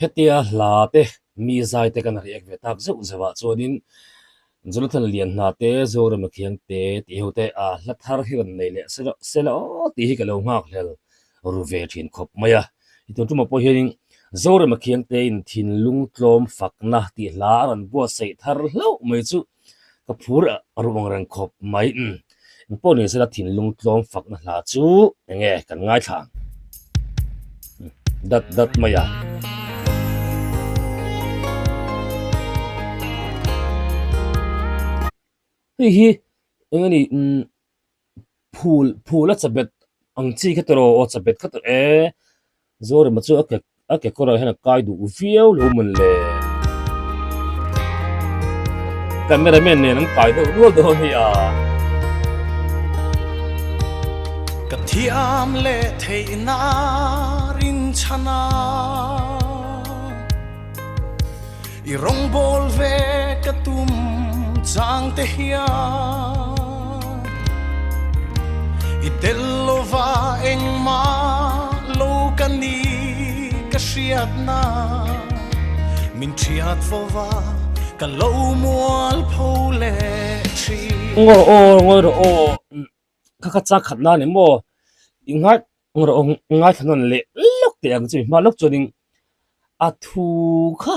Hetia hla te mi zai te kan react ve tak zeuh zeuh ah chuanin Jonathan Lianhna te Zorema Khiang te tih ho te ah hla thar hi rawn nei leh sela aw tih hi ka lo nghak hlel ru ve thin khawp mai a. I tun tumah pawh hianin Zorema Khiang te in thinlung tlawm fakna tih hla a rawn buatsaih thar hlauh mai chu ka phur ru ang reng khawp mai. Engpawh ni sela thinlung tlawm fakna hla chu enge kan ngaithla ang dat dat mai a. Hei hi eng a ni umm phul phul a chabet ang chi kha tawh aw chabet kha tawh e Zorema chu a ke a kekawr ah hian a kai duh viau lo mawn le camera man nen an kai deuh rual dawn a ni a. Ka thiam leh theihna rinchhan a i rawngbawl ve ka tum chang te hian i tel lova engmah lo ka ni ka hriatna min thiat fova ka lo mual pho leh thin. Ngawi rawh aw, ngawi rawh aw, kha kha chak khat nan emaw i ngai ngawi rawh aw ngaithla nawn leh lawk teh ang chu i hma lawk chuanin a thu kha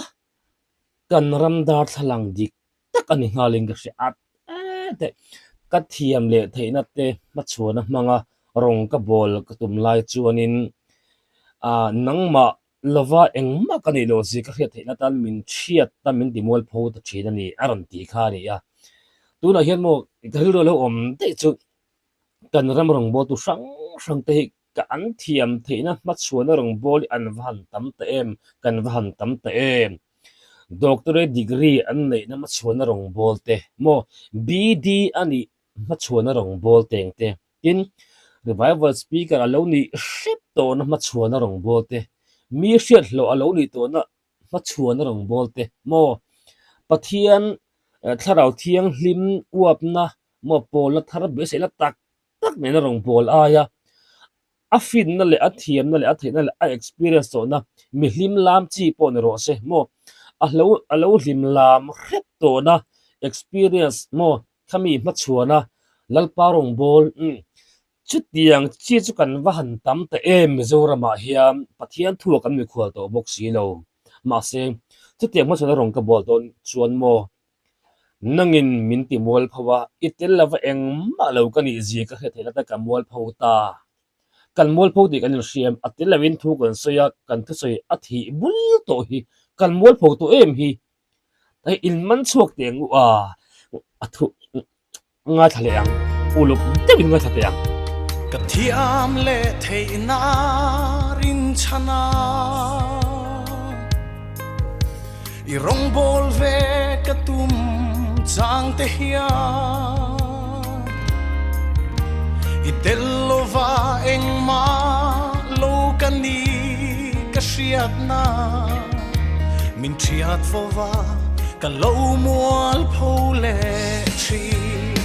kan ram darthlalang dik tak a ni nghalin ka hria a teh ka thiam leh theihna te hmachhuana hmanga rawng ka bawl ka tum lai chuanin ah nangmah lova engmah ka nih loh zia ka hriat theihna tan min chhiat ta min ti mualpho ta thin a ni a rawn tih kha a ni a tunah hian maw ka rilru a lo awm daih chu kan ram rawngbawltu hrang hrang te hi ka an thiam theihna hmachhuana rawngbâwl hi an va han tam ta em, kan va han tam ta em. Doctorate degree an neihna hmachhuana rawngbâwl te maw BD a nih hmachhuana rawngbâwl teng te, tin revival speaker a lo nih hrep tawhna hmachhuana rawngbâwl te, mi hriat hlawh a lo nih tawhna hmachhuana rawngbâwl te maw Pathian thlarau thianghlim uapna maw pawlna thar beiseihna tak tak nena rawngbâwl aia a finna leh a thiamna leh a theihna leh a experience tawhna mi hlim lam chi pawh ni rawh se maw a hlo a lo hlim lam hrep tawhna experience maw khami hmachhuana Lalpa rawngbâwl umm chutiang chi chu kan va han tam ta em Mizoramah hian Pathian thu ah kan mikhual tawh bawk si lo mahse chutiang hmachhuana rawng ka bawl dawn chuan maw Nangin min ti mualpho a, i tel lova engmah lo ka nih zia ka hriat theih lata ka mualpho ta. Kan mualpho tih kan inhriam, a tel lovin thu kan sawi a, kan thusawi a thih bul tawh hi, kan mualpho tawh em hi. Hei in man chhuak teh ang u a, a thu ngaithla leh ang, uluk deuhin ngaithla teh ang. Ka thiam leh theihna rinchhan a, i rawngbâwl ve ka tum chang te hian i tel lova engmah lo ka ni ka hriatna min thiat fova ka lo mual pho leh thin.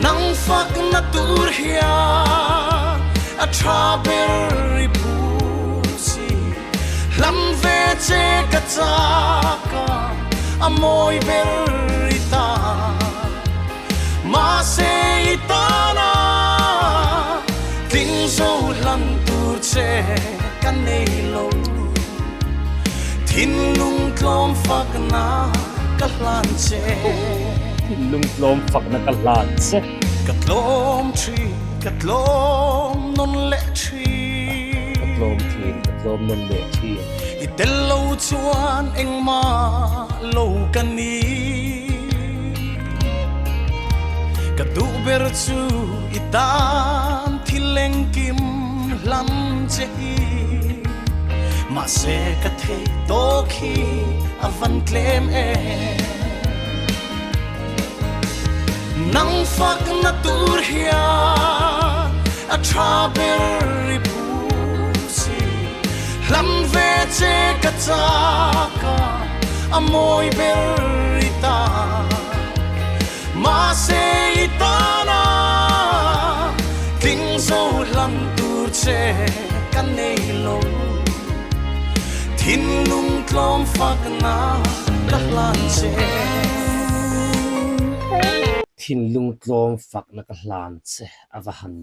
Nang fakna tur hian a tha ber i phu si. Hlam ve che ka chak a, a mawi ber i ta. Mahse i tana tling zo hlan tur che ka nei lo. Thinlung tlawm fakna ka hlan che. Thinlung tlawm fakna ka hlan che. Ka tlawm thin, ka tlawm nawn leh thin. Ka tlawm thin, ka tlawm nawn leh thin. I tel lo chuan engmah lo ka ni. Ka duh ber chu i tan thil engkim hlam che hi. Mahse ka theih tawk hi a van tlem em. Nang fakna tur hian a tha ber i phu si. Hlam ve che ka chak a, a mawi ber i ta. Mahse i tana tling zo hlam tur che ka nei lo. Thinlung tlawm fakna ka hlan che. Thinlung tlawm fakna ka hlan che a va han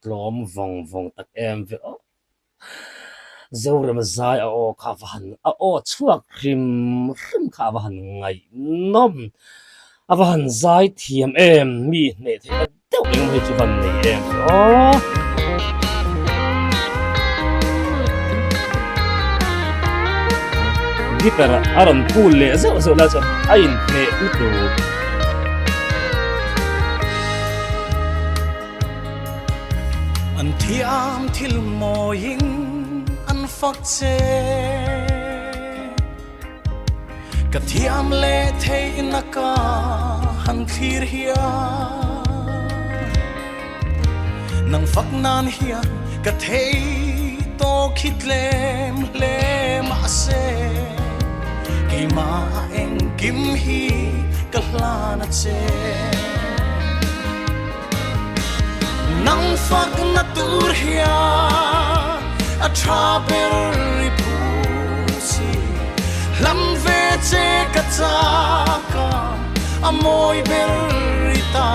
tlawm vawng vawng tak em ve aw. Zorema zai a aw kha a va han a aw chhuak hrim hrim kha a va han ngaihnawm a va han zai thiam em mi hneh theihna deuh engemaw hi chu van nei em ve aw. Guitar a rawn pull leh zeuh zeuh lai chuan a inhneh lutuk. An thiam thil mawiin an fak che. Ka thiam leh theihna ka han thlir hian Nang fak nan hian ka thei tawk hi tlem hle mahse Keimah engkim hi ka hlan a che. Nang fakna tur hian a tha ber i phu si. Hlam ve che ka chak a, a mawi ber i ta.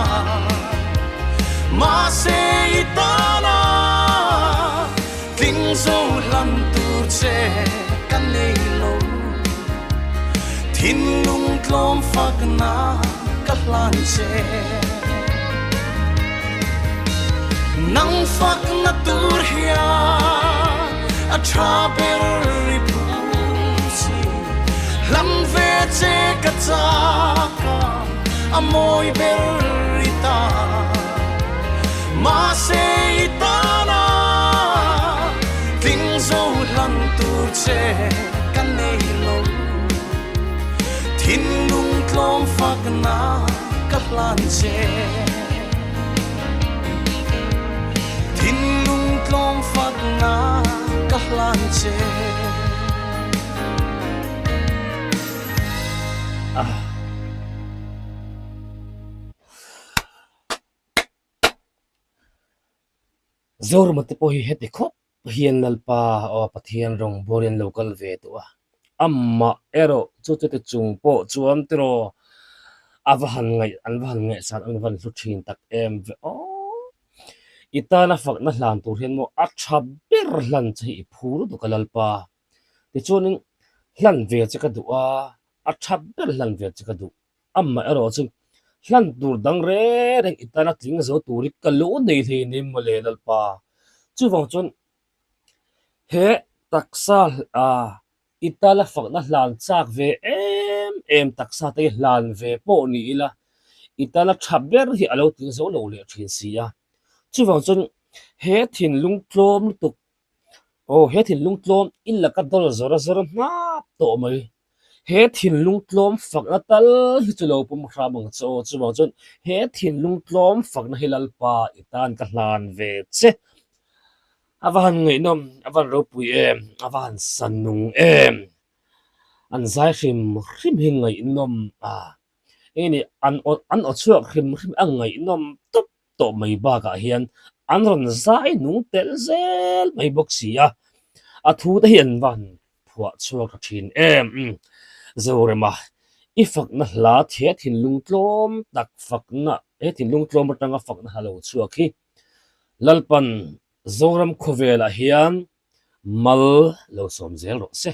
Mahse i tana tling zo hlan tur che ka nei lo. Thinlung tlawm fakna ka hlan che. Nang fakna tur hian a tha ber i phu si. Hlam ve che ka chak a, a mawi ber i ta. Mahse i tana tling zo hlan tur che ka nei lo. Thinlung tlawm fakna ka hlan che. Thinlung tlawm fakna ka hlan che. Zorama te pawh hi heti khawp hian Lalpa aw Pathian rawng bawrin lo kal ve tawh a, amah erawh chu chuti chung pawh chuan tiraw a va han ngaih an va han ngaihsan an va han hlu thin tak em ve aw. I tana fakna hlan tur hian maw a tha ber hlan che hi i phur lutuk a Lalpa. Tichuanin hlan ve che ka duh a, a tha ber hlan ve che ka duh. Amah erawh chu hlan tur dang reng reng i tana tling zo tur hi ka lo nei hlei nen mawle Lalpa. Chuvang chuan he taksa i tana fakna hlan chak ve em em taksa te hi hlan ve pawh ni ila i tana tha ber hi a lo tling zo lo leh thin si a. Chuvang chuan he thinlung tlawm lutuk Aw he thinlung tlawm i laka dawl zawr zawr hnap tawh mai. He thinlung tlawm fakna tal hi chu lo pawm hram ang che aw. Chuvang chuan he thinlung tlawm fakna hi Lalpa i tan ka hlan ve che. A va han ngaihnawm, a va han ropui em, a va han sa nung em. An zai hrim hrim hi ngaihnawm a. Engini an aw an aw chhuak hrim hrim a ngaihnawm tawp tawh mai bakah hian an rawn zai nung tel zel mai bawk si a, a thu te hi an van phuah chhuak ta thin em. Zorema, i fakna hla he thinlung tlawm tak fakna, he thinlung tlawm atanga fakna hla lo chhuak hi Lalpan Zoram khawvelah hian mal lo sawm zel rawh se.